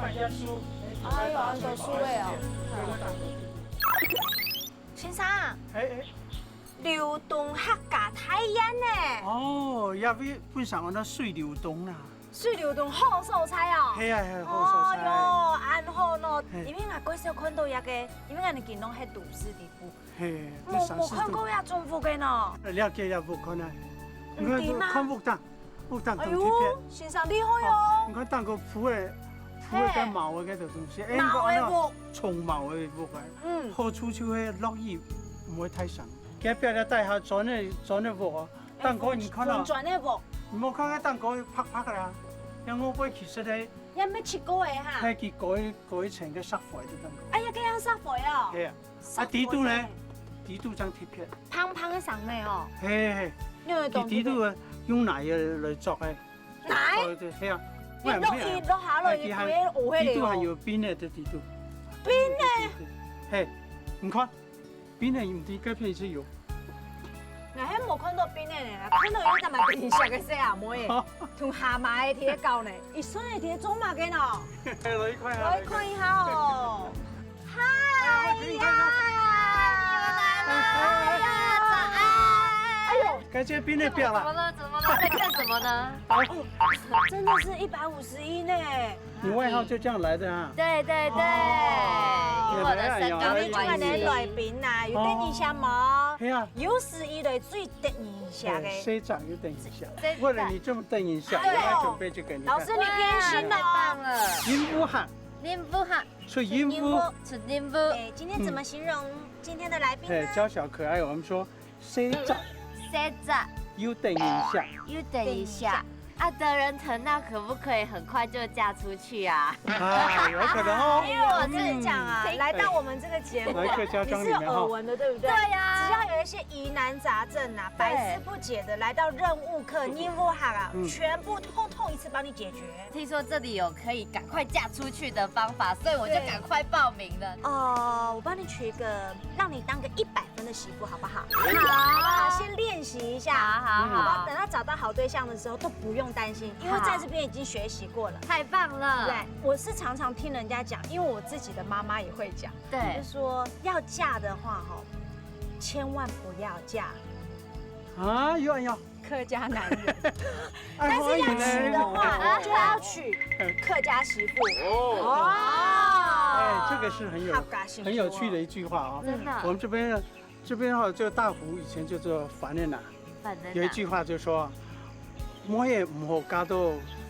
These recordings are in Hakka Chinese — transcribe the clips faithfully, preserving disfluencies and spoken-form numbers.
哎喲，恁多樹仔哦。先生，哎，哎。流動客家大宴呢？哦，這位本身安到水流動啦。水流動好所在哦。係啊，係啊，好所在。哦喲，恁好喏，嘿。因為𠊎過少看到一個，因為𠊎等金龍係都市地步，嘿，無，無看過這種屋个喏。了解了，無看啊。你看，毋知嘛？看屋頂。 屋頂當特別。哎喲，先生厲害哦。哦，你看頂高鋪个，鋪个該毛个該種東西，哎，毛个屋。你看啊，長毛个屋啊，嗯。好處就係落雨毋會太傷。隔壁个大廈磚个，磚个屋哦，哎，頂高你看啊，紅磚个屋。你無看該頂高白白个啦，因為屋背其實咧，也毋係起高个哈。係起高一，高一層个石灰在頂高。哎呀，這樣石灰哦。係啊。 啊，底肚呢？底肚正特別。胖胖个生个哦。嘿，嘿，嘿。你有懂佢底肚个用泥个來做个。泥？哦，對，係啊。你落雨落下來，哎，佢還，佢會烏黑个哦。底肚還有冰个在底肚。冰个？嘿，你看，冰个毋知該片係有。 𠊎還無看到冰个呢，看到有一隻蠻特別个細阿妹仔，同蛤蟆仔在該搞呢，佢算係在做麼个呢？來看一下，來看一下哦。嗨呀！哎呀，早安！哎喲，該這冰个表啦。怎麼了？怎麼了？在看什麼呢？真的是一百五十一呢。 你外號就這樣來的啊？對，對，對，哦。因為我的身高的關係。你們這款的來賓啊，有等一下嗎？哦。係啊。有史以來最等一下个。哎，社長有等一下。社長。為了你這麼等一下，對。我還準備這個，你看。老師，你偏心了哦。哇，太棒了。任務哈。任務哈。出任務。出任務。哎，今天怎麼形容今天的來賓呢？哎，嬌小可愛，我們說 社長。社長。有等一下。有等一下。啊，德仁疼，那可不可以很快就嫁出去啊？啊，有可能哦。因為我是講啊，嗯。來到我們這個節目啊，來客家庄裡面哈。你是有耳聞的，對不對？對呀。只要有一些疑難雜症啊，對。百思不解的，來到任務客、任務客啊，嗯。全部通通一次幫你解決。聽說這裡有可以趕快嫁出去的方法，所以我就，對。趕快報名了。哦，我幫你取一個，讓你當個一百 分的媳婦，好不好？好。好不好？先練習一下。好，好，好。好不好？等到找到好對象的時候，都不用擔心，因為在這邊已經學習過了。好。太棒了。對，我是常常聽人家講，因為我自己的媽媽也會講，對。就說要嫁的話，吼，千萬不要嫁。啊，有啊，有。客家男人。哎，但是要娶的話，好，就要娶客家媳婦。哦。哦。哎，這個是很有，客家媳婦哦。很有趣的一句話哦。真的。我們這邊 這邊哈，這個大湖以前叫做番仔林啊，番仔林。有一句話就說，妹仔毋好嫁到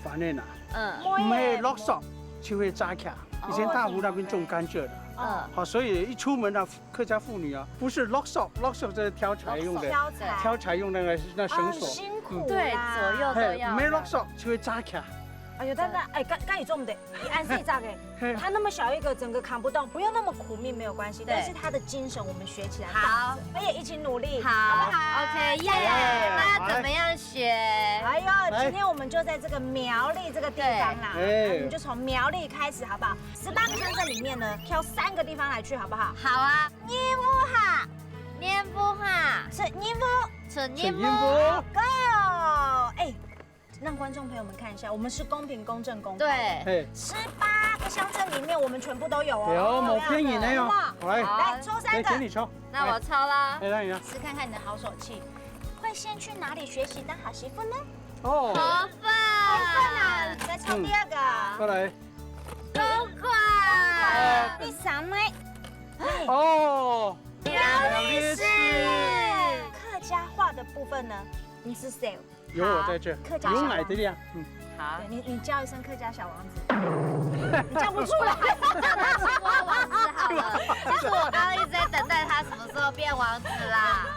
番仔林啊，嗯。毋係落索就會炸起來。以前大湖那邊種甘蔗的，嗯。好，所以一出門啊，客家婦女啊，不是落索，落索就是挑柴用的，挑柴。挑柴用那個，那繩索。哦，很辛苦啦。嗯。對，左右都要。嘿，毋係落索就會炸起來。哎喲，但是，哎，該，該也種的。 你恁細隻个，嘿。它那麼小一個，整個扛不動，不用那麼苦命，沒有關係。對。但是它的精神我們學起來。好。我也一起努力，好。好不好？OK，耶！加油！那要怎麼樣學？哎喲，來。今天我們就在這個苗栗這個地方啦，對。哎。我們就從苗栗開始，好不好？十八個鄉鎮裡面呢，挑三個地方來去，好不好？好啊。任務哈，任務哈，出任務，出任務。出任務。Go！哎， 讓觀眾朋友們看一下，我們是公平、公正、公開的。對。嘿。十八個鄉鎮裡面，我們全部都有哦。有，無騙人的哦。好不好？來。好。來，抽三個。來，請你抽。那我抽啦。來，來，來。試看看你的好手氣，會先去哪裡學習當好媳婦呢？哦。河粉。河粉啊，再抽第二個。嗯。過來。公館。第三呢？哎。哦。苗栗市。苗栗市。客家話的部分呢，你是誰？ 有我在這，好，客家小王子。有我在這裡啊，嗯。好。對，你，你叫一聲客家小王子。你叫不出來。叫他青蛙王子好了。其實我剛剛一直在等待他什麼時候變王子啦。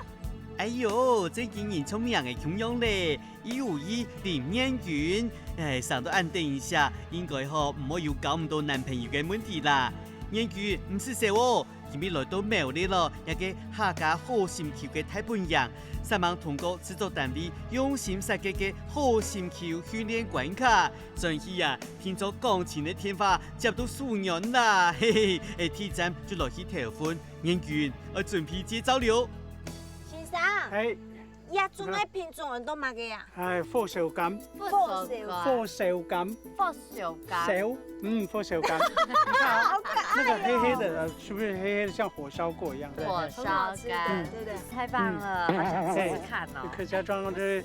哎喲，這幾年聰明个共樣咧，一五一林彥君，哎，生到恁得人惜，應該吼毋會有交毋到男朋友个問題啦。彥君，毋使愁哦， 今日來到苗栗咯，這個客家好心臼个大本營，煞猛通過製作單位用心設計个好心臼訓練關卡，轉去啊，聽著講情个電話接到手軟啦，嘿嘿，哎，第一站就來去頭份，彥君，愛準備接招了。先生，嘿。這種个品種很多麼个啊？哎，火燒柑，不熟感。不熟感。不熟感。不熟感。燒，嗯，不熟感。你看啊，好可愛哦。那個黑黑的，呃，是不是黑黑的，像火燒過一樣？對，對。火燒柑。很好吃，嗯。對不對？太棒了，嗯。好想試試看哦。哎，客家庄這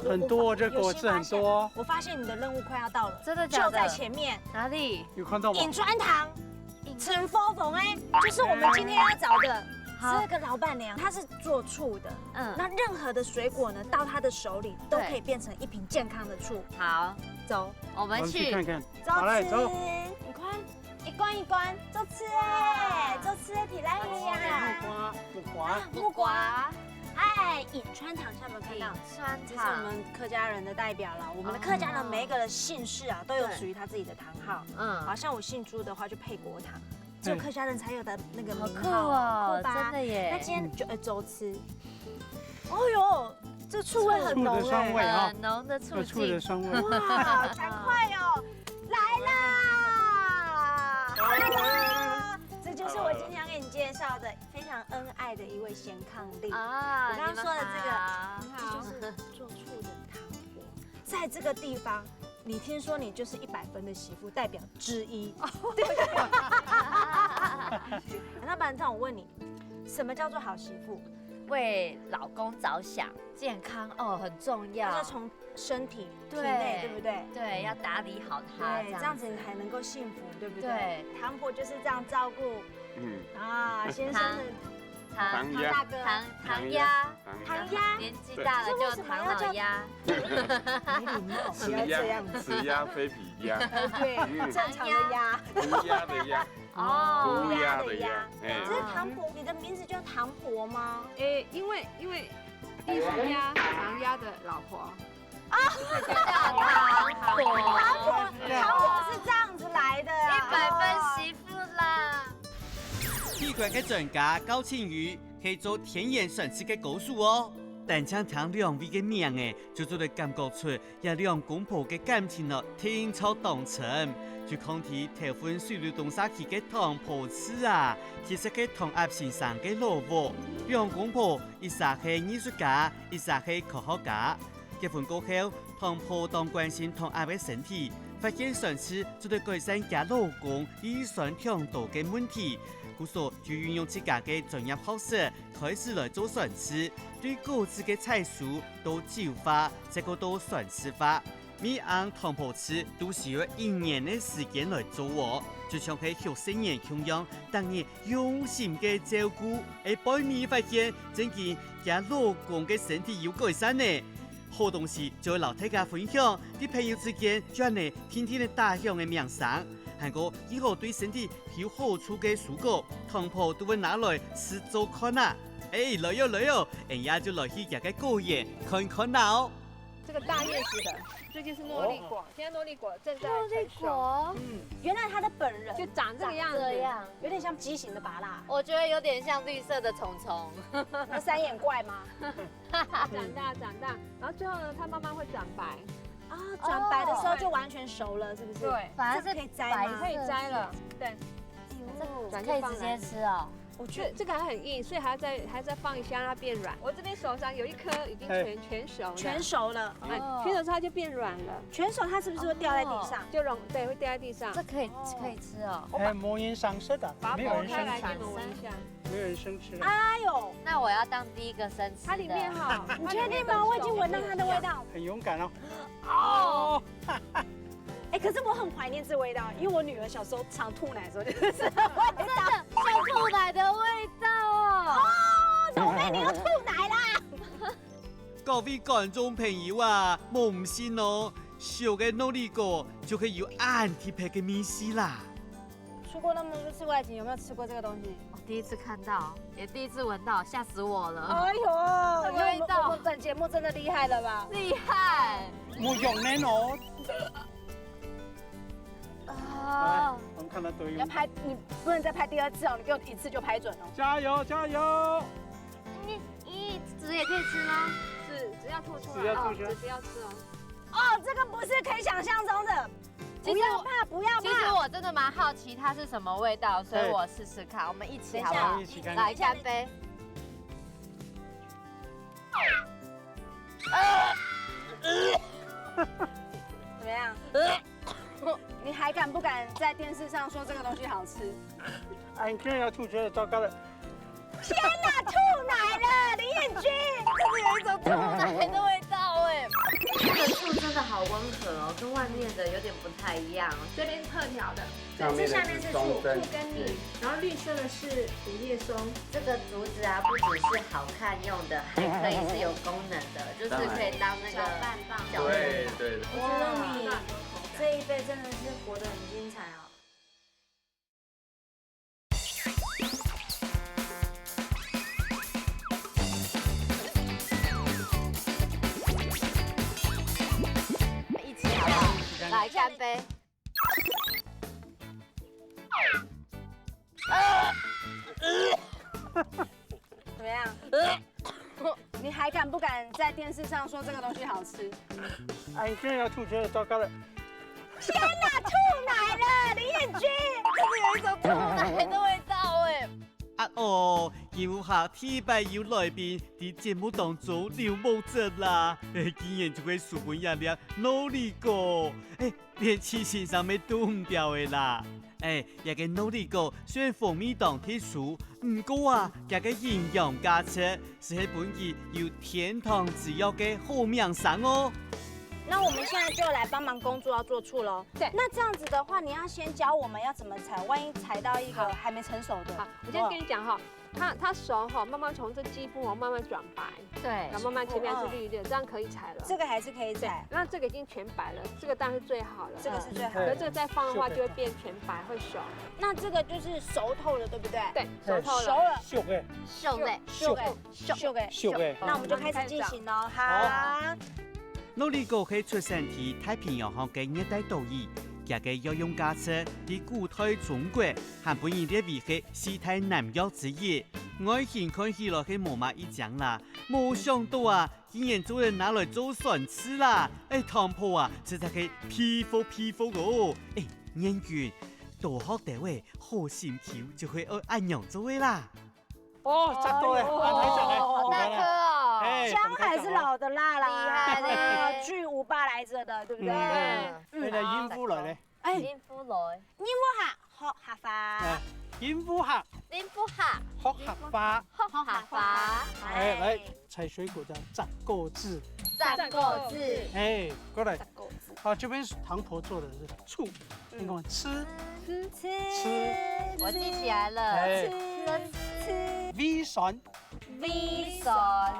很多，我，我，这果子很多。有新發现，我发现你的任务快要到了，真的假的？就在前面。哪里？有看到吗？潁川糖。 陈佛凤哎，就是我们今天要找的。好。这个老板娘，她是做醋的，嗯。那任何的水果呢，到她的手里都可以变成一瓶健康的醋。好，走，我们去。我们去看看。走，好，來，走。你看，一罐一罐，做醋哎，做醋的提来呀。木瓜，木瓜。啊，木瓜。哎，潁川糖，上面看到，潁川糖。这是我们客家人的代表了。我们的客家人每一个人姓氏啊，都有属于他自己的糖号。嗯。好像我姓朱的话，就配果糖。 只有客家人才有的那个名号啊，好酷哦，酷吧？真的耶。那今天就，呃，周吃。哦哟，这醋味很浓哎。醋的酸味啊。很浓的醋劲。有醋的酸味。哇，赶快哦，来啦！这就是我今天要给你介绍的非常恩爱的一位贤伉俪。啊，我刚刚说的这个，你们好。这就是做醋的糖果。 在这个地方，你听说你就是一百分的媳妇代表之一。对。那班长，我问你，什么叫做好媳妇？为老公着想，健康哦，很重要。就是从身体、体内，对。对不对？对，要打理好它，对，这样子。这样子你才能够幸福，对不对？对。糖婆就是这样照顾，嗯。啊，先生的糖，糖，糖大哥。糖，糖鸭。 糖鸭。糖鸭。年纪大了就糖老鸭。可是为什么要叫，没礼貌，不要这样子。吃鸭，吃鸭非彼鸭。呃，对，嗯。正常的鸭。乌鸦的鸦。哦。乌鸦的鸦，乌鸦的鸦。哎。这是糖婆，你的名字叫糖婆吗？诶，因为，因为艺术家唐鸭的老婆。啊，就叫糖婆。糖婆，糖婆是这样子来的啊。一百分媳妇啦。地管个专家高庆瑜 係做田園選擇个高手哦。單淨聽兩位个名仔，就做得感覺出這兩公婆个感情哦，定著當深。就看佢頭份水流東社區个糖婆市啊，其實係糖鴨先生个老屋。兩公婆，一儕係藝術家，一儕係科學家。結婚過後，糖婆當關心糖鴨个身體，發現選擇做得改善厥老公乳酸忒多个問題，故所就運用自家个專業學識， 開始來做選擇，對果子个採收到酒化，再過到選擇化。每垤糖婆市都需要一年个時間來做哦，就像係畜細人共樣，逐日用心个照顧，係背尾發現，正經厥老公个身體有改善呢。好東西就愛摎大家分享，在朋友之間就恁仔定定仔打響个名聲。還過，如果對身體 有好處个蔬果，糖婆都會拿來試做看啊。哎，來喲，來喲，𫣆也就來去厥个果園看看啦哦。這個大葉子的，這就是諾麗果，哦。現在諾麗果正在成熟。諾麗果？嗯，原來它的本人就長這個樣子。長這樣。有點像畸形的芭樂。我覺得有點像綠色的蟲蟲。那三眼怪嗎？長大，長大，然後最後呢，它慢慢會長白。 啊，長白的時候就完全熟了，是不是？對。反而是這可以摘嗎？白色的。可以摘了，對。哎呦，這可以直接吃哦。我覺得這個還很硬，所以還要再，還要再放一下，讓它變軟。我這邊手上有一顆已經全，哎。全熟了。全熟了。哎，哦。全熟之後它就變軟了。全熟它是不是會掉在地上？哦。就溶，對，會掉在地上。這可以，哦。可以吃哦。哎，無人想食个，把它沒有人想吃。剝開來給你們聞一下。 沒有人生吃了。哎呦，那我要當第一個生吃的。它裡面哈，你確定嗎？我已經聞到它的味道。很勇敢哦。哦。哎，可是我很懷念這味道，因為我女兒小時候常吐奶的時候就是這味道。真的，像吐奶的味道哦。哦，怎麼被你又吐奶啦？各位觀眾朋友啊，莫毋信哦，熟个諾麗果就係有恁特別个味緒啦。 出國那麼多次外景，有沒有吃過這個東西？我第一次看到，也第一次聞到，嚇死我了。哎呦，這味道。因為我們本節目真的厲害了吧？厲害。沒有用的哦。啊。來，我們看它多用。要拍，你不能再拍第二次哦，你給我一次就拍準哦。加油，加油！你，你籽也可以吃嗎？籽，籽要吐出來。籽要吐出來。哦，籽不要吃哦。哦，這個不是可以想象中的。 其實我，不要怕，不要怕。其實我真的蠻好奇它是什麼味道，所以我試試看，我們一起好不好？等一下，一起看。來，乾杯。怎么样？你还敢不敢在电视上说这个东西好吃？哎，你居然要吐血了，糟糕了！天哪，吐奶了，林彥君！这个有一种吐奶的味道哎。这个醋真的好温和哦，跟外面的有点不太一样。这边是特调的，上面的这下面是醋，是松针醋跟米，然后绿色的是五叶松。这个竹子啊，不只是好看用的，还可以是有功能的，就是可以当那个搅拌棒搅拌对对对。我觉得你这一辈真的是活得很精彩哦。一起好不好？来干杯！怎么样？你还敢不敢在电视上说这个东西好吃？哎，你居然要吐血了，糟糕了！天哪，吐奶了，林彥君！这个有一种吐奶的味道哎。啊哦，今下第一擺有來賓佇節目當中流目汁啦，竟然就會輸分這粒腦裡糕，欸，連七先生乜堵毋掉个啦。欸，這个腦裡糕雖然風味當特殊，毋過啊，佢个營養價值 斯係分佢有天堂之約个好名聲哦。那我们现在就来帮忙工作，要做醋喽。对那这样子的话，你要先教我们要怎么裁，万一裁到一个还没成熟的，好，我先跟你讲哈，它它熟哈，慢慢从这基部哦慢慢转白，对然后慢慢切变是绿绿的，这样可以裁了。这个还是可以裁，那这个已经全白了，这个当然是最好了。这个是最好的。可是这个再放的话就会变全白，会熟。那这个就是熟透了，对不对？对，熟透了。熟了，秀哎，秀嘞，秀哎，秀哎。秀哎，那我们就开始进行喽，好。腦裡糕係出生在太平洋項个熱帶島嶼，佢个藥用價值在古代中國還分人列為係四大南藥之一。外形看起來係無麼一樣啦，無想到啊，竟然做得拿來做酸醋啦！欸，湯泡啊，實在係佩服佩服哦！欸，彥君，多學兜仔，好心臼就會愛恁樣做个啦！哦，讚到哎，很很想哎，好大顆哦。哎，姜还是老的辣啦，厉害嘞啊，巨无霸来着的，对不对？嗯，那个音符来嘞，哎，音符來，你我哈，好哈发哎，，音符哈，音符哈，好哈发，好哈发，哎，来，采水果叫榨果子，榨果子，哎，过来，够子，好，这边是糖婆做的是醋，你看吃吃吃吃我记起来了，哎吃微酸，微酸，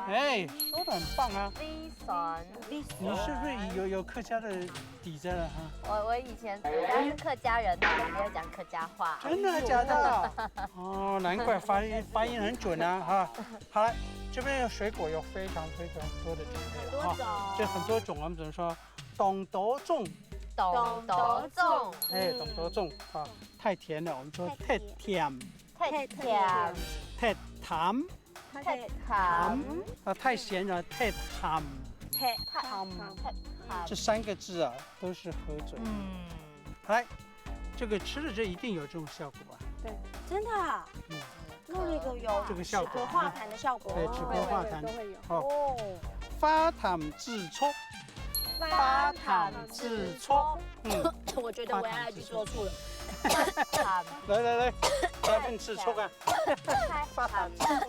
哎，说的很棒啊。微酸。你是不是有有客家的底子了哈？我我以前我家是客家人，但我不会讲客家话。真的假的？哦，难怪发音发音很准啊哈。好了，这边有水果，有非常非常多的种类了哈，很多种这很多种，我们只能说当多种，当多种，哎，当多种啊，太甜了，我们说太甜，太甜，太淡，太淡，啊，太咸了，太淡。太太好嘛，太淡。这三个字啊，都是合嘴。嗯，来，这个吃了这一定有这种效果啊。真的啊嗯，那个有这个效果止咳化痰的效果，对，止咳化痰都会有。哦，哦，发痰止促，发痰止促，嗯，我觉得我要来去做醋了。淡，来来来，来问止促啊，发痰止促。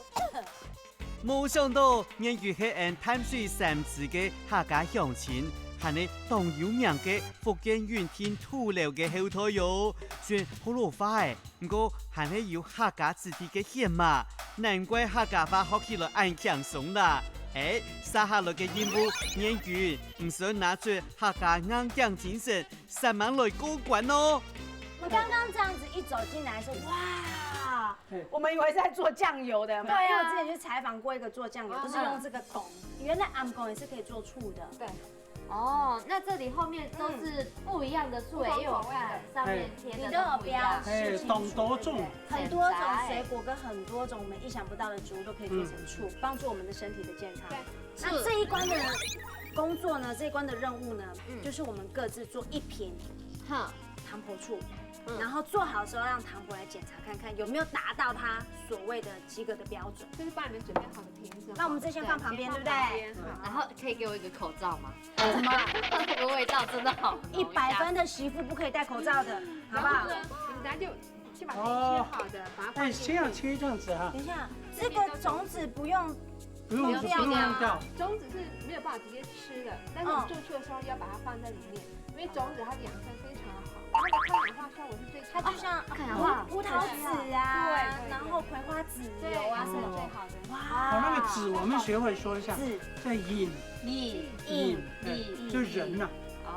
無想到，原來係恁淡水三芝个客家鄉親，還係當有名个福建永定土樓个後代喲。雖然好老化欸，毋過還係有客家子弟个血脈，難怪客家話學起來恁輕鬆啦。欸，接下來个任務，彥君，毋使拿出客家硬頸精神，煞猛來過關哦！我刚刚这样子一走进来说，哇，我们以为在做酱油的，有没有？对啊因为我之前去采访过一个做酱油，就是用这个桶，原来暗光也是可以做醋的。对。哦，那这里后面都是不一样的醋欸，嗯因为我看上面贴的你都有不一样标。哎，当多种，很多种水果跟很多种我们意想不到的植物都可以做成醋，帮助我们的身体的健康。那这一关的工作呢，这一关的任务呢，就是我们各自做一瓶哈，糖婆醋。然后做好的时候让唐博来检查看看有没有达到他所谓的及格的标准。这是帮你们准备好的瓶子。那我们这先放旁边，对不对？先放旁边好。然后可以给我一个口罩吗？什么？这个味道真的好浓。一百分的媳妇不可以戴口罩的，好不好？然后呢，我们等下就先把这些切好的，把它放哎，进去。先要切这样子哈。等一下，这个种子不用不用不用用掉。种子是没有办法直接吃的，但是我们做醋的时候要把它放在里面，因为种子它的养分非常好，它的抗氧化效果是最强的。它就像看好不好葡葡萄籽啊，对对对然后葵花籽油啊什么的。最好的。好，那个籽我们学会说一下，籽叫引引引，引就人呐，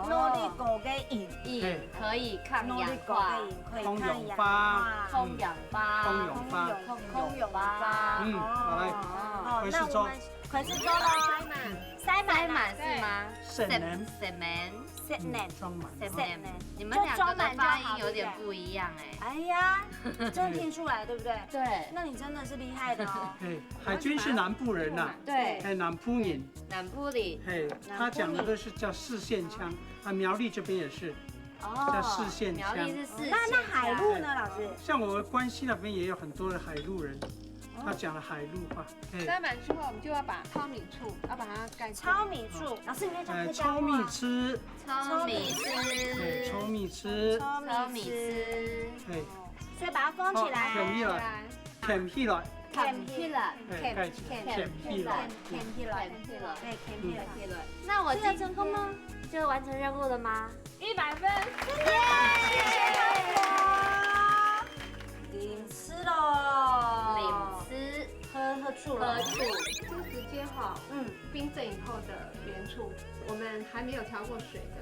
努力狗给引，引哎可以抗努力狗氧化给，引可以抗抗氧氧化化。抗氧化，抗氧化。抗氧化。嗯好来哦，开始做那我们开始做了。塞满，塞满是吗？塞满塞满，塞满，装满。塞满塞满。你们两个的发音有点不一样哎。哎呀，真的听出来对不对？对，那你真的是厉害的哦。哎，海军是南部人呐，对，哎，南部人，南部里，哎，他讲的都是叫四县腔，啊，苗栗这边也是，哦，叫四县腔苗栗是四县那那海陆呢，老师？像我们关西那边也有很多的海陆人，他讲的海陆话，哎，塞满之后，我们就要把糙米醋，要把它盖住。糙米醋，老师你在讲哎，客家糙米话。吃，糙米哎，吃，糙米吃，糙糙米吃，哎，所以把它封起来。哦可以了，来，弇起来，弇起来，哎，盖起来，弇起来，弇起来，弇起来。对，弇起来。那我今这个成功吗？天就完成任务了吗？一百分。耶！领吃喽，领吃喝喝醋了。喝醋，就直接哈，嗯，冰镇以后的原醋，我们还没有调过水的，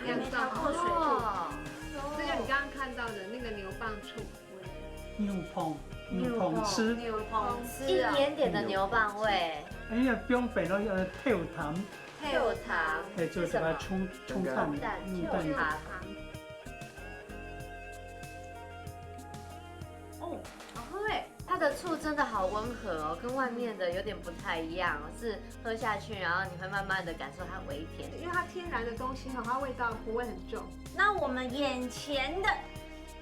还没调过水醋，哦，这就你刚刚看到的那个牛蒡醋。牛蒡，牛蒡吃，牛蒡一吃啊，点点的牛蒡味，哎呀，不用北了，呃，透糖，有糖，哎，就是把它冲冲淡，淡嗯，有淡。糖。哦，好喝哎。它的醋真的好温和哦，跟外面的有点不太一样，是喝下去，然后你会慢慢的感受它微甜。因为它天然的东西哈，它味道不会很重。那我们眼前的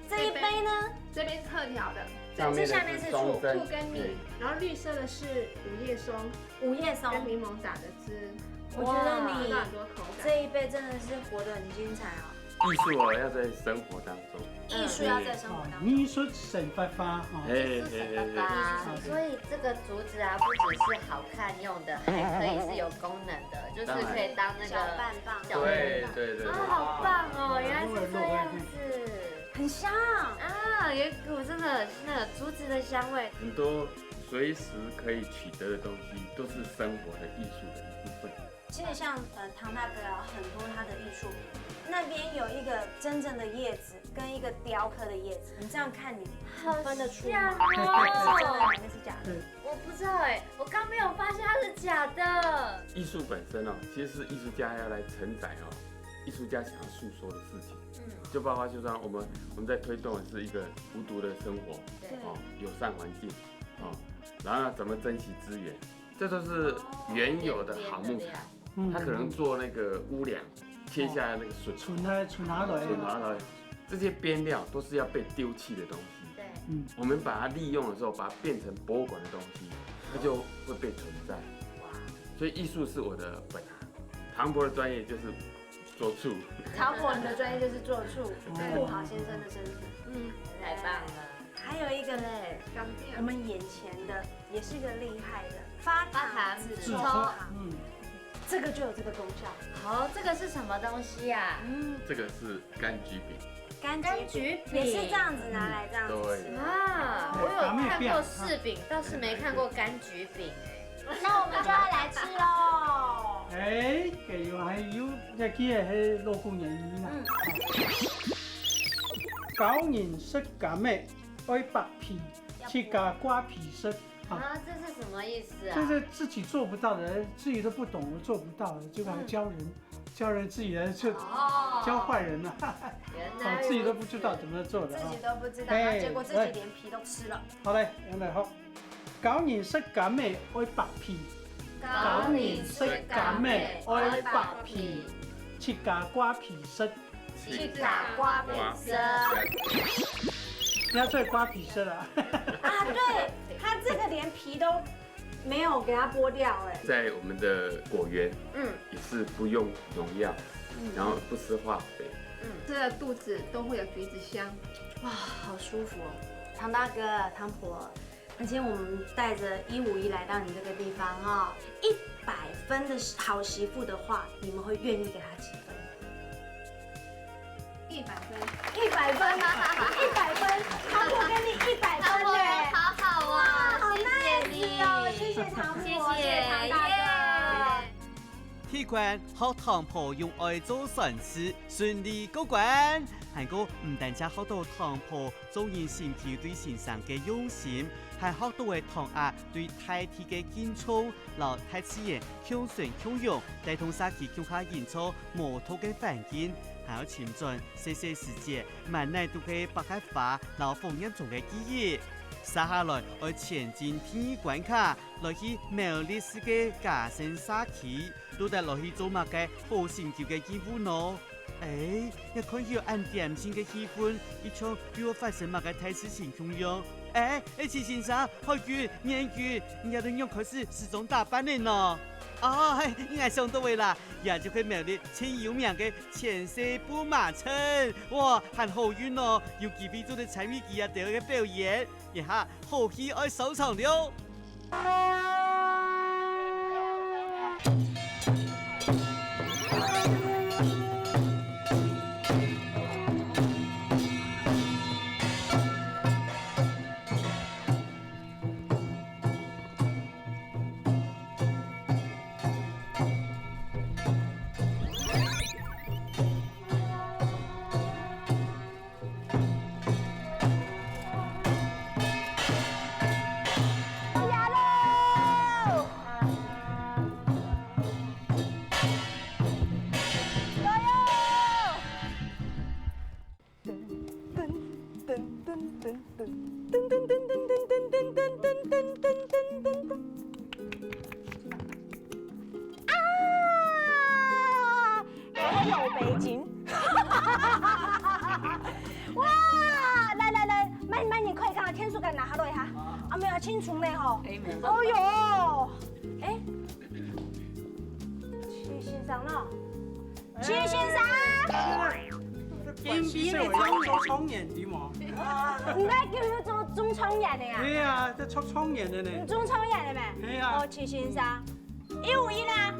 这一杯呢？这边是特调的，这下面是醋，醋跟米，然后绿色的是五叶松五叶松。跟柠檬打的汁，我觉得你喝到很多口感。这一杯真的是活得很精彩哦。艺术哦，要在生活当中。艺术要在生活当中。艺术生活化哈。嘿是什么吧？所以这个竹子啊，不只是好看用的，还可以是有功能的，就是可以当那搅个拌棒，搅拌棒。对对对啊，好棒哦！原来是这样子，很香。啊，有一股真的是那个竹子的香味。很多随时可以取得的东西，都是生活的艺术的一部分。其实像呃唐大哥啊，很多他的艺术品，那边有一个真正的叶子跟一个雕刻的叶子，你这样看你好分得出像吗？是真的哦还是假的？我不知道哎，我刚没有发现它是假的。艺术本身哦，其实是艺术家要来承载哦，艺术家想要诉说的事情。嗯，就包括就像我们我们在推动的是一个无毒的生活，对哦，友善环境，哦，然后怎么珍惜资源，这都是原有的好木材。嗯他可能做那个屋梁，切下来那个榫存下存下来，榫拿来，这些边料都是要被丢弃的东西。对，嗯，我们把它利用的时候，把它变成博物馆的东西，它就会被存在。哇，所以艺术是我的本行。唐博的专业就是做醋，陶博你的专业就是做醋，对顾好先生的身体。嗯，太棒了。还有一个呢，对，干掉我。们眼前的也是一个厉害的发发糖糖子子抽抽糖，嗯，这个就有这个功效。好，这个是什么东西啊？嗯，这个是柑橘饼。柑柑橘饼也是这样子拿来这样子吃。对啊，我有看过柿饼，倒是没看过柑橘饼哎。那我们就要来吃喽。哎，个有还有，这个还老古人啦。嗯，教人食柑仔，愛剝皮，自家瓜皮食。啊，啊，这是什么意思啊？这是自己做不到的，自己都不懂，我做不到的，结果还教人，教人自己来就哦教坏人了，原来哦，自己都不知道怎么做的啊自己。都不知道，哎然后结果自己连皮都吃了。好嘞，原来好，教人食柑仔愛剝皮，教人食柑仔愛剝皮，自家瓜皮食。去打瓜皮蛇。不要再瓜皮蛇了。啊，对，它这个连皮都没有给它剥掉，哎，在我们的果园，嗯，也是不用农药，然后不施化肥。吃了肚子都会有橘子香。哇，好舒服哦！唐大哥、唐婆，而且我们带着一五一来到你这个地方哦，一百分的好媳妇的话，你们会愿意给她几分？一百分，一百分吗？一百分，唐婆给你一百分呢！好好啊，好 nice 哦！谢谢唐婆，谢谢唐大哥。第一关，学唐婆用愛做善事，順利過關。還過毋單淨學到唐婆做人心臼對先生个用心，還學到个唐阿對大地个敬重，摎大自然共生共榮，帶動社區共下營造無毒个環境，還愛尋轉細細時節滿哪都係百合花摎火焰中个記憶。接下來愛前進第二關卡，來去苗栗市个嘉盛社區。 到底落去做麼个好心臼个義務呢？哎，也看起恁恬靜个氣氛，一像又發生麼个大事情共樣。哎，哎，徐先生、海軍、燕軍，你兜仰開始梳妝打扮呢呢？哦，嘿，𠊎想到个啦，這就係苗栗盡有名个千歲布馬村。哇，還好運哦，有機會做得參與佢兜个表演，這下好戲愛收場了。 啊，我有北京。哇，來來來，慢慢你快看，天數趕拿下來哈。啊，沒有清楚呢吼。可以沒有？哦喲，哎，徐先生呢？徐先生。今晡日做做狀元對無？你來今日做做狀元个啊？對啊，這做狀元个呢。你做狀元个咩？對啊。哦，徐先生。 一五一啦！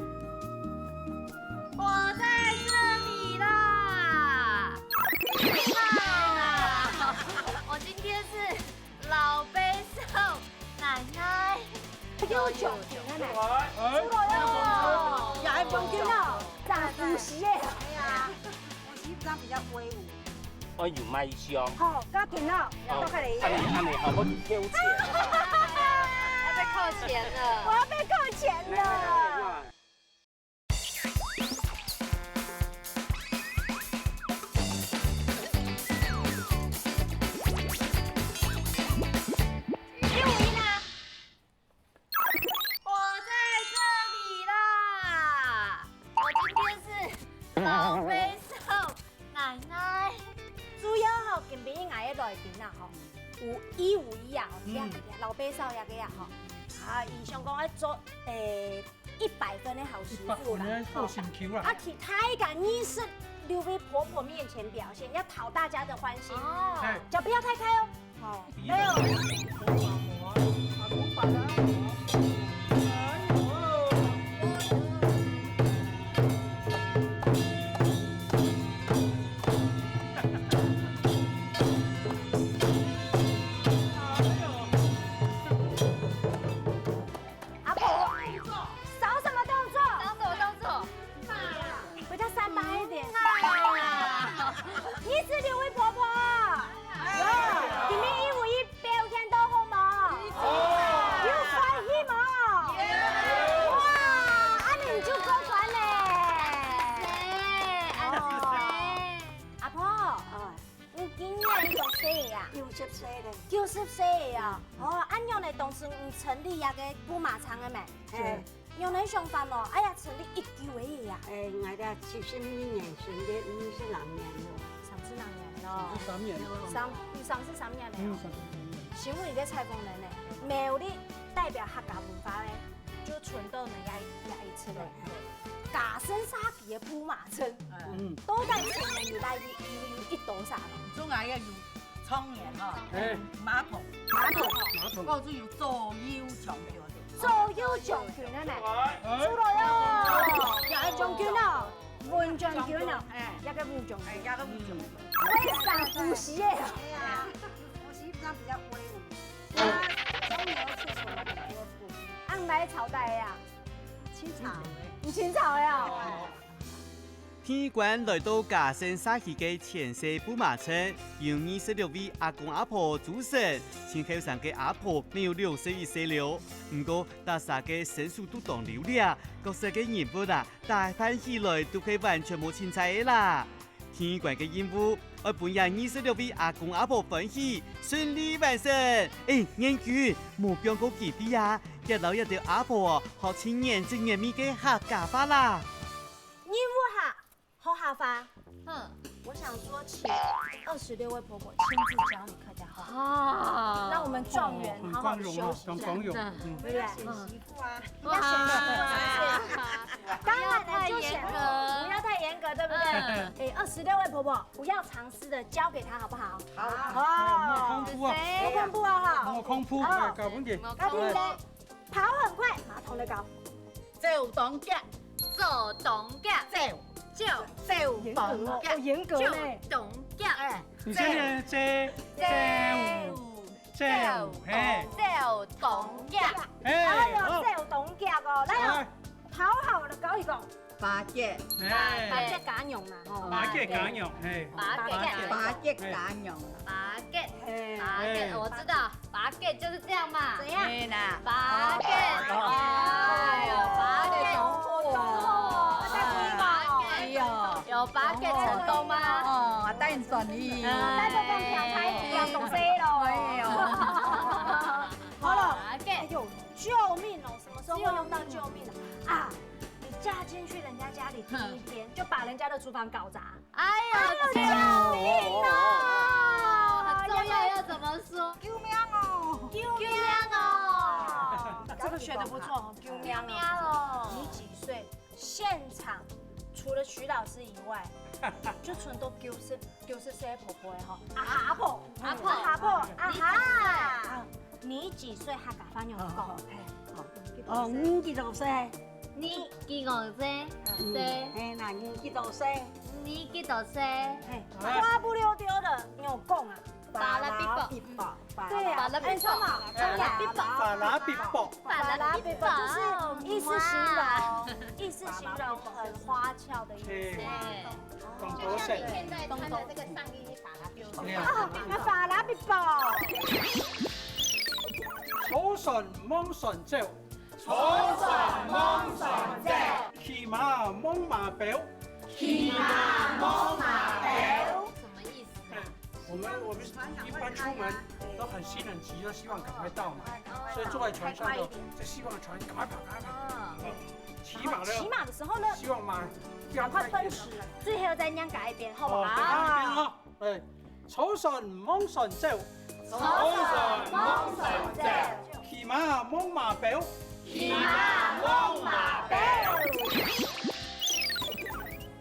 我在這裡啦！嗨啦！我今天是老杯少奶奶。有酒瓶个呢？出來喲！也還放緊哦，長主席耶！哎呀，我是這樣比較威武。 愛有賣相。好，搞定了，到這裡。恁樣恁樣，好，我去扣錢。要被扣錢了。我要被扣錢了。一五一呢？ 我在这里啦！我今天是老杯少奶奶。主要吼，今晡日个來賓啊吼，有一五一啊，吼，這个老杯少這个啊吼，啊，伊想講愛做誒一百分的好媳婦啦，好心臼啦。啊，其他一个二十六位婆婆面前表现，要讨大家的欢心，哦，哎，脚不要太开哦。 好，没有。阿婆，少什么动作？少什么动作？比较三八一点。你是刘位婆婆。今天一五一表现到好吗？有欢喜吗？哇，啊，你就过关嘞。哦，阿婆，你今年几岁呀？九十岁了。九十岁呀？哦，恁样呢，当时你成立那个布马场了没？哎。仰般想法哦？哎呀，成立已久个呀。哎，𠊎兜七十二年成立，五十零年了。三十零年了。三十三年了。三，有三十三年了。嗯，三十三年。身為一個採訪人呢，苗栗代表客家文化呢，就傳到人家，人家一出來。對，對。假山社區个步馬村，嗯。都在前面有來，有，有一多少了。總共也有 長年吼，哎。馬桶。馬桶。馬桶。過去有左右將軍。左右將軍个呢？哎。出來哦！也係將軍哦，文將軍哦，哎。也个武將軍。哎，也个武將軍。為啥伏羲个？哎呀，伏羲上比較威武。啊，中原是什麼？啊，哪个朝代个啊？清朝个。你清朝个哦？哎。 天官來到假山社區个前世步馬村，由二十六位阿公阿婆組成，盡後生个阿婆乜有六十一歲了。毋過，逐儕个身手都當溜掠，各色个人物啊，打扮起來都係完全無精彩个啦。天官个任務，愛分這二十六位阿公阿婆歡喜，順利完成。哎，燕君，無放過佢兜啊，愛摎這兜阿婆哦，學盡原汁原味个客家話啦。 任務下，學客話。嗯。我想說，請二十六位婆婆親自教你客家話。啊。讓我們狀元好好休息一下。哦，很光榮哦，很光榮。真的。嗯。對不對？要選媳婦啊。哇。要選媳婦啊，是不是？當然了，就選，不要太嚴格。不要太嚴格，對不對？嗯。哎，二十六位婆婆，不要藏私的，交給她好不好？好。哦。莫公布啊。莫公布啊，哈。莫公布，哦。哎，交分佢。莫公布。要聽的。 跑很快，馬上來搞。走當遽，走當遽，走，走，走當遽，哦，嚴格呢。走當遽，哎，你先念，走，走，走，嘿，走當遽。哎，哎呦，好。走當遽哦，來哦，來。跑好了，搞一搞。 巴結。哎。巴結家娘啦，吼。巴結家娘，嘿。巴結家娘。巴結家娘。巴結，嘿。巴結，哎。我知道，巴結就是這樣嘛。怎樣？嘿啦。巴結，哦。哎呦，巴結，哦。哎呦。有巴結成功嗎？哦，帶你轉去。哎。帶你轉去，哎呦。好了，巴結。哎呦，救命哦！什麼時候會用到救命啊？啊， 你嫁進去人家家裡第一天，就把人家的廚房搞砸。哎呦，哎呦，救命啊！很重要，要怎麼說？救命哦！救命哦！這個選得不錯哦，救命哦！救命哦！你幾歲？現場除了徐老師以外，就全都九十，九十歲婆婆吼，阿婆，阿婆，阿婆，阿哈。 你幾歲客家話仰講？哦，嘿，哦。哦，你幾多歲？你幾多歲？嗯，歲？嘿，那你幾多歲？你幾多歲？嘿，啊。花不溜丟的，你有講啊？巴拉比寶。巴拉比寶。對啊，巴拉比寶。哎，什麼？巴拉比寶。巴拉比寶。巴拉比寶就是意思形容，哇。意思形容很花俏的意思。嘿。 講多些。就像你現在穿的這個上衣，你把它丟掉。對啊。啊，那法拉比寶。坐船望船走。坐船望船走。騎馬望馬飆。騎馬望馬飆。什麼意思啊？嗯，我們，我們一般出門都很心很急，都希望趕快到嘛，哦。所以坐在船上就，開快一點。就希望船趕快跑，趕快跑。哦。嗯。 騎馬的，騎馬的時候呢，希望馬趕快奔馳，最後再讓該一邊，好不好？哦，再讓一邊哦。哎，坐船望船走。坐船望船走。騎馬望馬飆。騎馬望馬飆。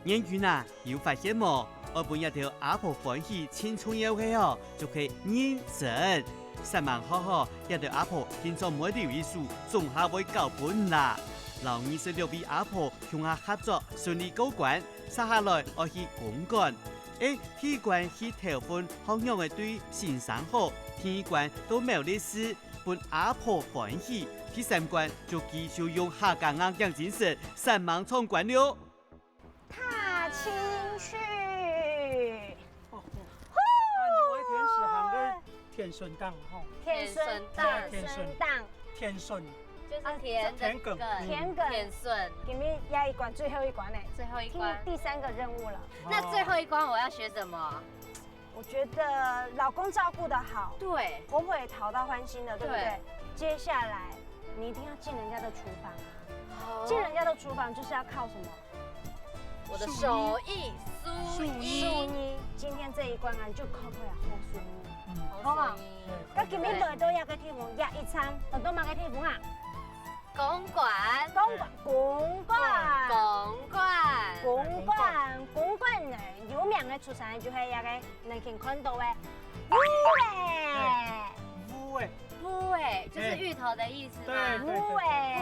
燕君啊， 有發現無？愛分這兜阿婆歡喜盡重要个哦，就係認真。煞猛學好，這兜阿婆平常毋會留意書，總下會教分啦。摎二十六位阿婆共下合作順利過關，接下來愛去公館。欸，第二關去頭份學仰仔對先生好，第二關到苗栗市分阿婆歡喜，第三關就繼續用客家硬頸精神煞猛闖關了。 踏青去。哦，哦。呼！哎，我天使行个天順港吼。天順港，天順。順港。天順。就是田的田埂。埂。田埂。天順。今日這一關最後一關了，最後一關。第，第三個任務了。那最後一關我要學什麼？ 我覺得老公照顧得好，對。婆婆也討到歡心了，對不對？對。接下來你一定要進人家的廚房啊，进人家的厨房就是要靠什么？我的手艺，手艺，手艺。今天这一关啊，你就考考好手艺。好手艺。那今天来到这个地方，也一餐，来到哪个地方啊？公馆，公馆，公馆，公馆，公馆，公馆呢，有名的出产就系这个，你可以看到的，芋仔，芋仔，芋仔，就是芋头的意思吗？对对芋仔，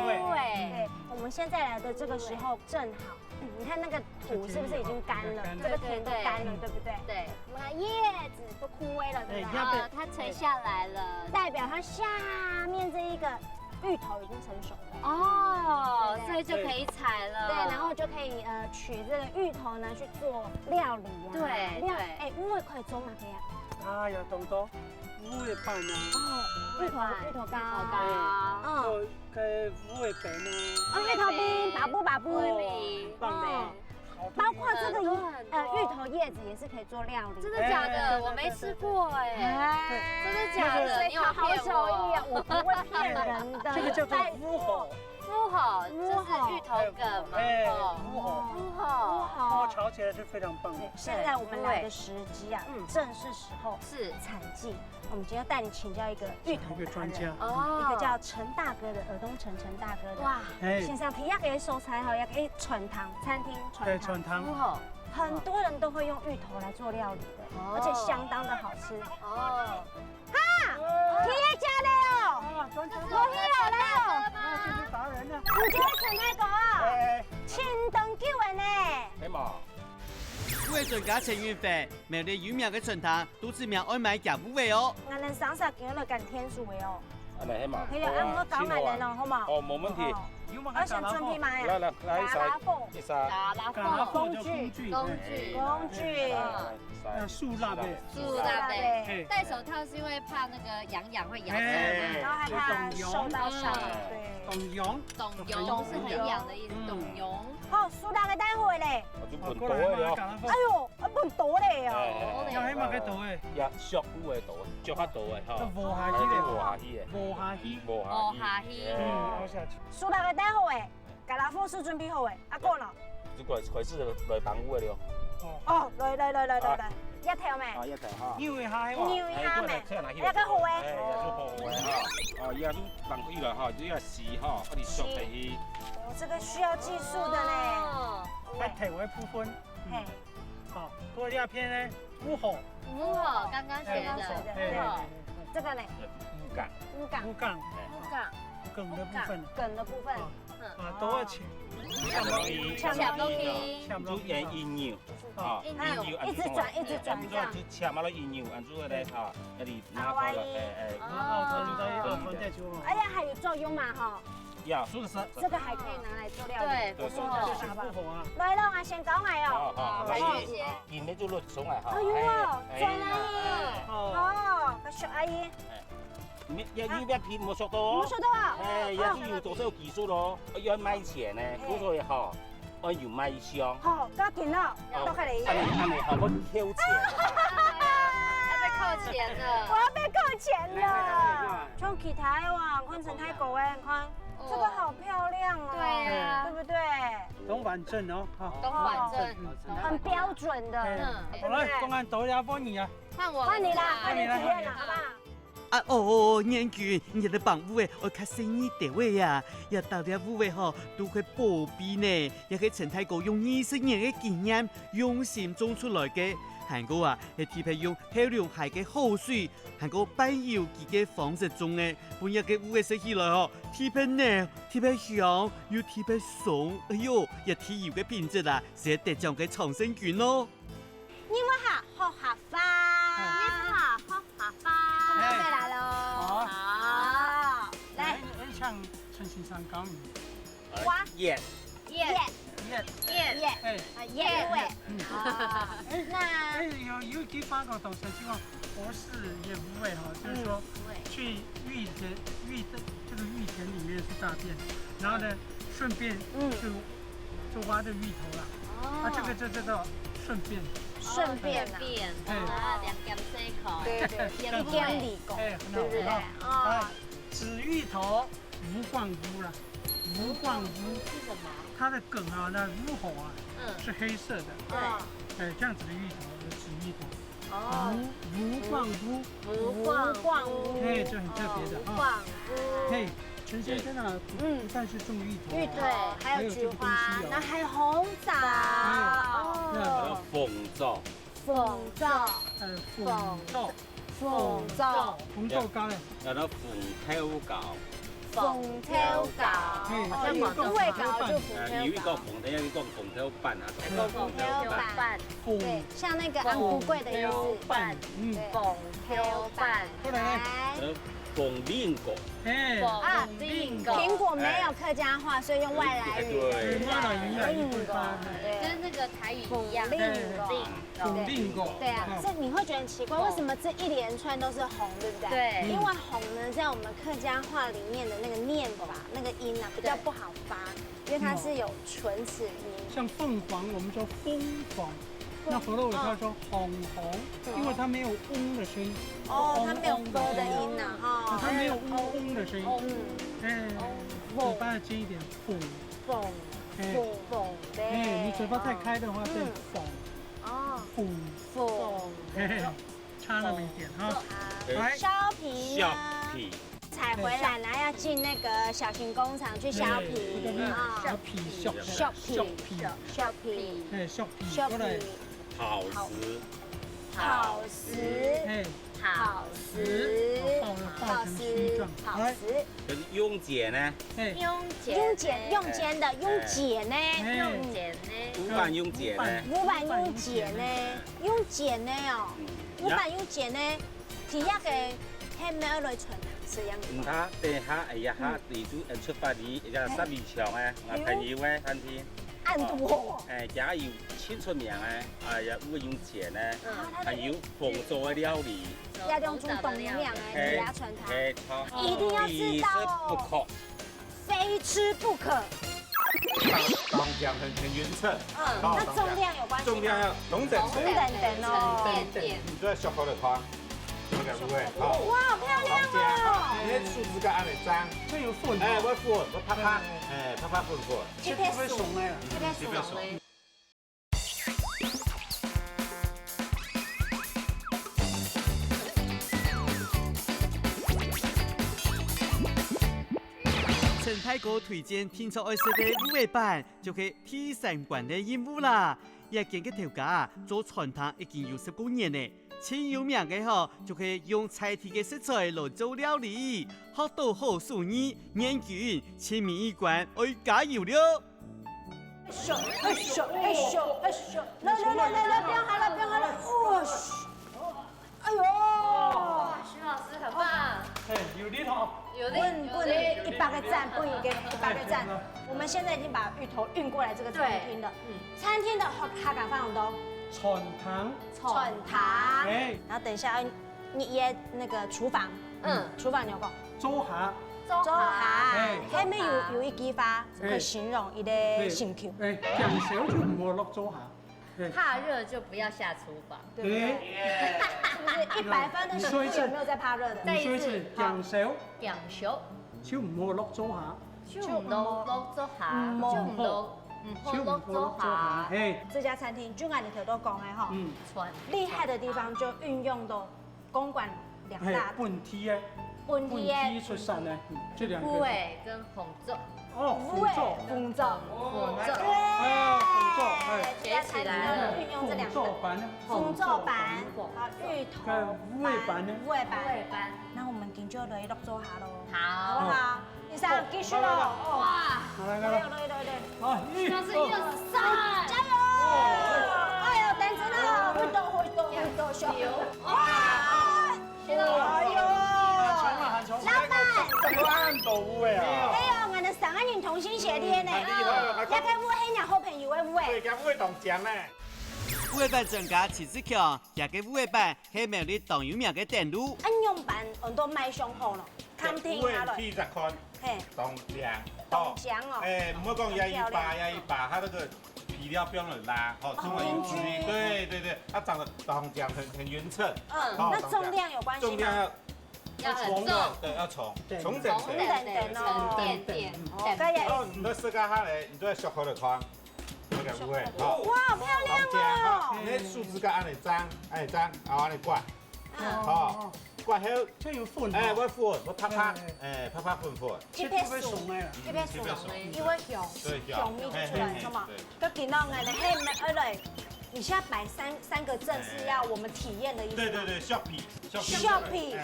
芋仔，对，我们现在来的这个时候正好，嗯你看那个土是不是已经干了？干了这个田都干了，对不对？对，那叶子都枯萎了，对不对？哎要不啊，它垂下来了。代表它下面这一个芋头已经成熟了。哦，对所以就可以采了。对，然后就可以呃取这个芋头呢去做料理啊。对料对哎，芋仔可以做哪个呀？哎呀，当多芋仔粄啊，哦，芋头芋头糕。好吧。嗯，做个芋仔饼啊，哦，芋头冰，巴布巴布。芋饼，棒的，好多包括这个很多很多呃芋头叶子也是可以做料理。真的假的？哎我没吃过哎。哎，真的假的？所以你有考好手骗我艺啊，？我不会骗人的。这个叫做芋吼，芋吼，就是芋头梗嘛，哎，吼。芋吼，芋哦，吼，炒起来就非常棒。对，现在我们来的时机啊，嗯正是时候是产季。我们今天要带你请教一个芋头一个专达人家，哦，一个叫陈大哥的，尔东陈陈大哥的。哇，哎，先生，第一个所在吼，也可以传统餐厅对，传统，传汤芋，吼，很多人都会用芋头来做料理的，哦而且相当的好吃。哦，天爷家的哦，啊，专家，我去了啦，啊，这是达人呢，你觉得陈大哥啊，哎，青灯救人呢？哎妈，芋仔專家陳雲飛，苗栗有名个餐廳，都知名愛賣佢芋仔哦。俺们上山今日來揀天數的哦，啊，那黑嘛，可以啊，我搞买人哦，好吗？哦，没问题。哦，我先准备买啊，来来来，一打拉凤，一下，打拉打拉凤，凤就工具，工哎具，工具，嗯那塑料的，塑料的，对戴手套是因为怕那个痒痒会咬手哎嘛。然后害怕受到伤，哎对。懂用，懂油是很痒的意思，懂油。哦，塑料个带回嘞，我就滚多了。打拉凤哎，呦，啊，不多嘞哦。要黑马个头哎，呀，小股的多，就较多的这哈。无下去的，就无下去的，无下去，无哦，下去。下去。嗯，哎好下去。塑料个带回嘞，打拉凤是准备好嘞，啊，够了。如果开始来帮我了。哦，哦，来来来来来来，一条咩？啊，一条哈。扭一下咩？哎，过来，过来，拿去。那个好哎。哎，也就好哎哈。哦，也就放开了哈，就要洗哈，啊，你熟的去。哦，这个需要技术的呢。哦，哎，头的部分，嘿，好，过两片呢，芋吼，芋吼，刚刚学哎，的，芋吼，芋吼哎，，不敢。乌港乌港，木梗，梗的部分，梗的部分，嗯，啊，都要切，切落去，切落去，切落去，就沿一扭啊，一扭一扭，一直转一直转这样就切嘛了一扭，按住个嘞哈，那你拿好了，哎哎，然后从这个放进去哦。哎呀，还有作用嘛哈，呀，是不是？这个还可以拿来做料理。对，对不错，这是芋吼啊，来了，我先搞买哦。好好，来来，谢谢。你们就落重来哈。哎呦，哎转了。哦，哦，小阿姨，你们要右边皮没熟到哦。你们说的啊？哎，也是有多少技术咯，要卖钱呢，不所以哈，要有卖香。好，搞定了，都开始。按你按你好，我扣钱。要被扣钱我了。要被扣钱了。从其他的哇，看成泰国的，你看这个好漂亮哦，对啊对不对？很完整哦，哈，东反正，很标准的。哎，好了，公安都要帮你啊，换我，换你啦，换你体验啦，好不好？啊哦，年君，你个帮芋仔，我较細義兜仔呀，也到了芋仔吼，都係寶貝呢，也係陳大哥用二十年个經驗，用心種出來个。還過啊，係特別用後龍溪个好水，還過半有機个方式種个，分這个芋仔食起來吼，特別嫩，特別香，又特別鬆。哎喲，這地有个品質啊，係得獎个常勝軍哦。 你们好，好哈发，你们好，好哈发，准备来了。好啊，好，来，哎，像陈先生讲，哇，耶，耶耶耶，耶，哎，啊，耶味。嗯啊，那哎，有有一句话讲，同学就讲博士也不会哈，就是说对，去芋田芋的这个芋田里面去大便，然后呢，顺便嗯就就挖这芋头了。哦啊，这个就叫做顺便。顺便啊，顺便哎啊，两点水口，对对，两一点理工，哎，很对不对？好啊。啊哎，紫芋头无患污了。烏光烏，是什麼？它的梗啊，那烏喉啊，嗯。是黑色的。對。哎，這樣子的芋頭，紫芋頭。哦。烏，烏光烏。烏光烏。烏光烏。哎，這很特別的啊。哦，烏光烏。嘿，陳先生啊，不，嗯。不但是種芋頭啊，芋頭，還有這個東西哦。還有菊花，那還有紅棗。哎，哦。那紅棗。紅棗。呃，紅棗。 紅棗。紅棗乾呢？叫做紅豆糕。紅豆糕。嘿，哦，有一個紅豆糕就紅豆糕。呃，有一個紅豆，有一個紅豆粄啊，紅豆糕。紅豆粄。對，像那個紅豆粄的意思。紅豆粄，嗯。對。紅豆粄。過來呢？來。呃，紅蘋果。嘿，啊，紅蘋果。蘋果沒有客家話，所以用外來語。哎，對。外來語啊，一對八。對。跟那個台語一樣。紅蘋果。嘿，嘿，嘿。 肯定夠。對啊，哦。所以你會覺得很奇怪，為什麼這一連串都是紅，對不對？對。因為紅呢，在我們客家話裡面的那個唸法，那個音啊，比較不好發，因為它是有唇齒音。像鳳凰，我們說鳳凰，那河洛語它說紅紅，因為它沒有嗯的聲音。哦，它沒有嗯的音吶，哈。它沒有嗯嗯的聲音。嗯。哎，嘴巴要尖一點，鳳。鳳，哎。鳳，鳳，哎，你嘴巴太開的話，變鳳。 哦，鳳。鳳。嘿嘿，差那麼一點哈。來。削皮呢？削皮。採回來，然後要進那個小型工廠去削皮。嘿，這個呢，啊。削皮，削，削皮，削皮。削皮。嘿，削皮，削皮。過來。陶瓷。陶瓷。嘿。陶瓷。陶瓷，哦，陶瓷，陶瓷。跟用剪呢？嘿。用剪呢？用剪，用剪的，用剪呢？嘿。用剪呢？烏粄用剪呢？烏粄用剪呢？用剪呢哦？嗯。烏粄用剪呢？第一个，係毋係愛來傳承，係恁樣？毋怕，等下，哎呀，哈，你就，呃，出發哩，哎呀，十里長哎，啊，朋友哎，餐廳。恁多哦。哎，佢有盡出名哎，哎呀，烏粄用剪呢，嗯。還有紅棗个料理。 這兩種當有名个客家傳統，一定要試到哦，非吃不可。當，當講很，很勻稱。嗯，那重量有關係嗎？重量要同等稱。同等等哦。同等等。你做得小口的湯，那個不會，好。哇，好漂亮哦！你的手指甲還沒髒。這有粉哦。哎，我粉，我拍拍，哎，拍拍粉粉。切片熟，切片熟。 陳大哥推薦定著愛食个烏蠅粄，就係第三關个任務啦。這間个頭家做餐廳已經有十過年了，盡有名个吼，就係用在地个食材來做料理，學到好手藝，眼睛盡明一關，愛加油了！ 咻，哎咻，哎咻，哎咻，來來來來來，不要喊了，不要喊了，哇，哎呦，哇，徐老師很棒，哎，有力哦，有力，分，分你一百个讚，分你一百个讚。我們現在已經把芋頭運過來這個餐廳了，對，嗯，餐廳的客，客家話用到傳統，傳統，哎，然後等一下，你也那個廚房，嗯，廚房你有講，灶下，灶下，哎，後面有，有一句話， 可以形容一個心情。哎，哎，驚燒就毋好落灶下。哎。怕熱就不要下廚房。對不對？哎。是不是一百分的食物有沒有在怕熱的？你說一次，你說一次，好。驚燒。驚燒。就毋好落灶下。就毋好落灶下，嗯，就毋好，毋好落灶下。就毋好落灶下，嘿。這家餐廳就像你頭先講个吼，嗯。厲害的地方就運用到 公館兩大，嘿，本地个，本地个，本地出產个，嗯，這兩個。烏蠅跟紅棗。哦，烏蠅，紅棗。紅棗。紅棗。哎，紅棗，哎。學起來了。運用這兩個。紅棗粄呢？紅棗粄，紅棗粄。啊，芋頭粄，跟烏蠅粄呢？烏蠅粄。烏蠅粄。那我們今就來落灶下咯。好。好不好？ 醫生，繼續咯。哇，來，來，來。來，來，來，來。好，一，徐老師，一二三，加油！哎喲，等等啊，會倒，會倒，會倒，小心。哇！哎喲，很衝啊，很衝。老闆，怎麼按到位啊？哎喲，我們三個人同心協力呢。嗯，很厲害啊。這個烏蠅係好朋友个烏蠅。對，這烏蠅當強呢。烏蠅粄專家徐志強，這個烏蠅粄係苗栗當有名个等路。恁樣辦，恁多賣相好咯。 看定下來。烏蠅第一隻看，嘿。當靚，當靚哦。哎，毋好講也一把，也一把，它那個皮料不用很拉，吼，哦，這麼有質地。對，對，對，它長得當靚，很，很勻稱。嗯，吼，那重量有關係嗎？重量要要很重，對，要重，重點點，重點點哦，沉甸甸。哦，該也，然後你都試看下咧，你都要削開來看，那個部位，哈。哇，好漂亮哦！你手指甲按呢張，按呢張，然後按呢刮，好，刮後，這有粉，哎，會粉，會啪啪，哎，啪啪粉粉，特別鬆，特別鬆，因為香，對，香味就出來，什麼？ 都聽到哎，嘿，沒，哎，對，你現在擺三三個陣是要我們體驗的意思嗎？對對對，削皮，削皮，削皮，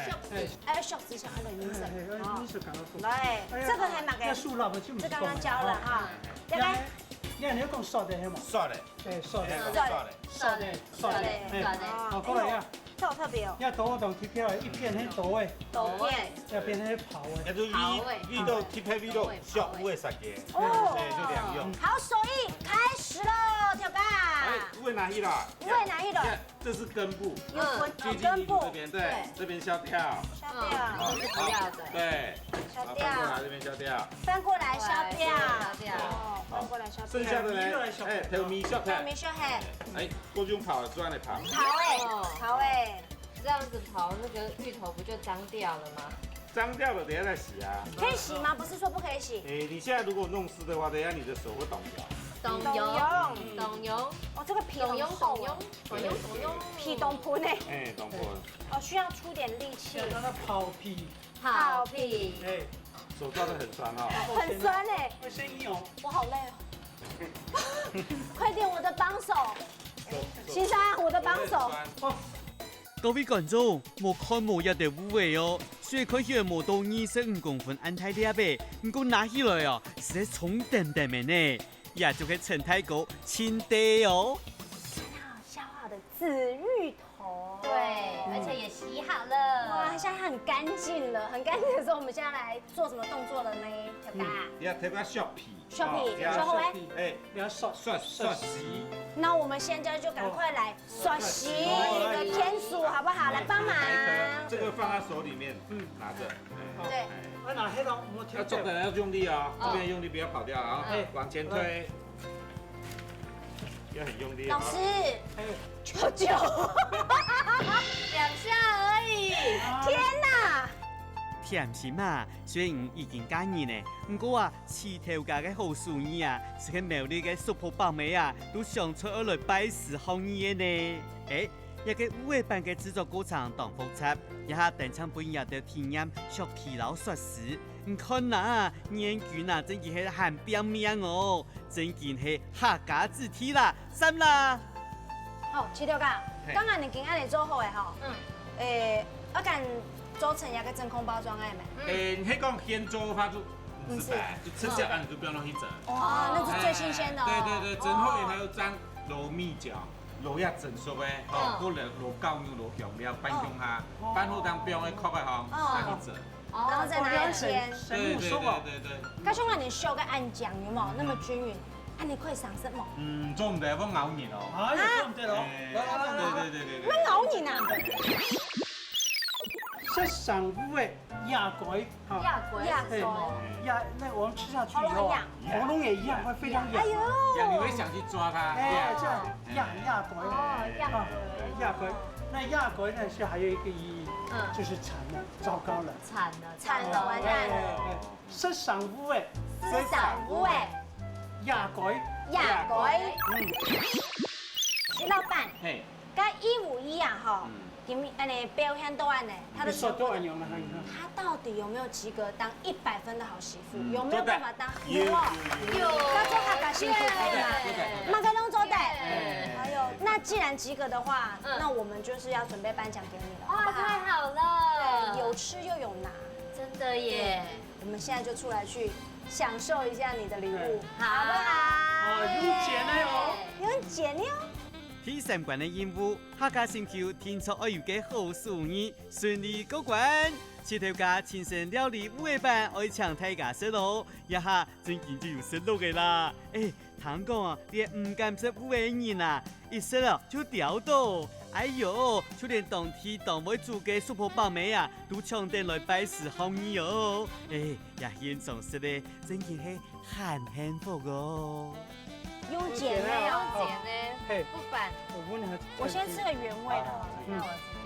哎，哎，削皮，削皮的意思。哎，哎，哎，哦，你是剛剛說，來，哎呀，這個還蠻，這樹橐的就不是這剛剛教了哈，大概，你看，你看，你要講刷的，嘿嘛？刷的，哎，刷的，哎，刷的，刷的，刷的，哎，刷的，好，過來呀。 這好特別哦。這豆腐同特別一片，那豆腐，豆片，這片那泡的。那就味，泡的，味道特別味道，泡的，小屋的設計，哦，哎，就兩用。好，手藝開始了，跳吧。哎，屋的拿去了，屋的拿去了。你看，這是根部，有分，接近你這邊，對，這邊削掉，削掉，這是不要的，對，削掉，翻過來這邊削掉，翻過來削掉，哦，翻過來削掉，剩下的呢，哎，頭尾削掉，頭尾削掉，哎，過去用泡的，轉來泡，泡哎，泡哎。 這樣子刨那個芋頭不就髒掉了嗎？髒掉了，等一下再洗啊。可以洗嗎？不是說不可以洗。哎，你現在如果弄濕的話，等一下你的手會凍掉。凍溶，凍溶，哦，這個皮很厚，凍溶，凍溶，皮凍繃呢。哎，凍繃。哦，需要出點力氣。讓它泡皮。泡皮。哎，手抓得很酸哦。很酸哎。會生意哦。我好累哦。快點，我的幫手，先生，我的幫手。哦， 各位觀眾，莫看無這兜芋仔哦，雖然看起來無到二十五公分恁大粒仔，毋過拿起來哦，實在重澹澹个呢。這就係陳大哥親爹哦。看到削好的紫芋頭，對，而且也洗好了。哇，現在很乾淨了，很乾淨的時候，我們現在來做什麼動作了呢？小剛，嗯，你要特別削皮。 削皮，哦，削好欸。哎，你要刷，刷，刷洗。那我們現在就趕快來刷洗你的天鼠，好不好？來幫忙。這個放在手裡面，嗯，拿著。對。哎，啊，拿黑到，我要做的要用力哦，這邊用力，不要跑掉啊，哎，往前推，要很用力哦。老師，哎，求救！兩下而已。天哪！甜心啊，雖然已經嫁人了，毋過啊， 徐頭家个好手藝啊，就係苗栗个叔婆伯姆啊，都想出愛來拜師學藝个呢。欸，這個芋仔粄个製作過程當複雜，這下等請分你兜體驗削皮摎刷絲。你看啊，年羹啊，真經係還拚命哦，真經係客家子弟啦，讚啦！好，徐頭家，嘿。剛剛你已經恁樣做好了吼，嗯。欸，愛敢做成這個真空包裝个無？嗯。欸，你係講現做个話就 毋使，毋使。就直接恁樣就放落去蒸。哦，那是最新鮮的哦。哎，對對對，蒸好以後再落米漿，落這蒸熟个，吼，嗯。過來落絞肉、落香料，拌香下，哦。拌好當放个殼个吼，哦。拿去蒸。哦。然後再拿來煎。對對對對對。該像恁樣燒个恁樣有無？那麼均勻，恁樣可以省事無？嗯，做毋得，會咬人哦。哎，做毋得哦。哎，來來來來。對對對對對。會咬人啊？ 食生芋个壓龜，哈。壓龜是什麼？壓，那我們吃下去以後啊，喉嚨癢。喉嚨也一樣，會非常癢。哎呦。癢，你會想去抓它。哎，這樣壓，壓龜。哦，壓龜。啊，壓龜。那壓龜呢，是還有一個意義，嗯。就是慘了，糟糕了。慘了，慘了，完蛋了。哎，哎，哎，食生芋个。食生芋个。壓龜。壓龜。嗯。徐老闆，嘿。 該一五一啊吼，嗯。今恁樣表現到恁樣，他的你說到恁樣了，你看。他到底有沒有及格當一百分的好媳婦？嗯，有沒有辦法當？做得。有哦。有，有，有。有。那做客家幸福可以嗎？做得，做得，做得。嘛，該攏做得。哎。哎呦，那既然及格的話，嗯。那我們就是要準備頒獎給你了，哇，好不好？太好了。對，有吃又有拿。真的耶。對。 我們現在就出來去享受一下你的禮物，對。好不好？啊，有獎个哦。有獎个哦。第三關个任務，客家心臼定著愛有个好手藝，順利過關。徐頭家親身料理芋仔粄，愛請大家食囉，這下真經就有食落个啦。欸， 聽講啊，連毋敢食芋仔个人啊，一食啊就吊著。哎喲，就連當地當會煮个叔婆伯姆啊，都搶等來拜師學藝哦。欸，這現場食个，真經係還幸福哦。有獎个哦。有獎个，嘿。不凡。我問你，我先吃個原味的好了，嗯。那我試一下。